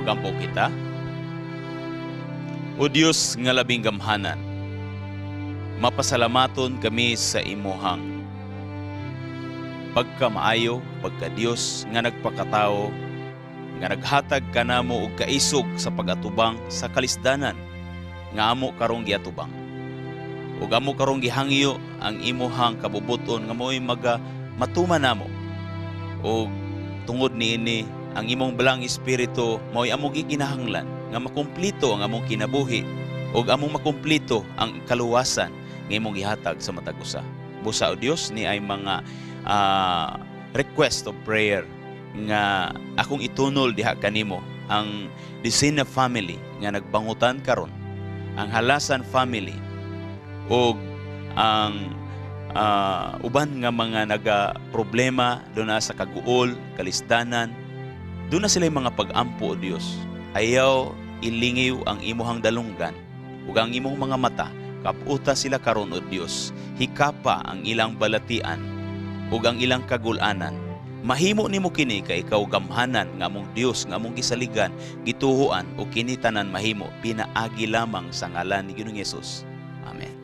Magampo kita. O Dios nga labing gamhanan, mapasalamaton kami sa imuhang pagkamaayo, pagka Dios nga nagpakatao, nga naghatag kanamo og kaisog sa pagatubang sa kalisdanan nga amo karong giatubang. Ug amo karong gihangyo ang imuhang kabubuton nga mo'y maga matuman namo. Ug tungod niini, ang imong Balaang Espiritu mao'y among gikinahanglan nga makumplito ang among kinabuhi ug among makumplito ang kaluwasan nga imong gihatag sa matag usa. Busa, o Dios, ni ay mga request of prayer nga akong itunol diha kanimo: ang Disina family nga nagbangutan karon, ang Halasan family ug ang uban nga mga naga problema duna sa kaguol, kalisdanan, duna sila mga pag-ampo. O Dios, ayaw ilingiw ang imuhang dalunggan ug ang imong mga mata. Kaputa sila karon, o Dios. Hikapa ang ilang balatian ug ang ilang kagulanan. Mahimo nimo kini kay ikaw gamhanan nga among Dios nga among gisaligan, gituhuan, ug kini tanan mahimo pinaagi lamang sa ngalan ni Ginoong Hesus. Amen.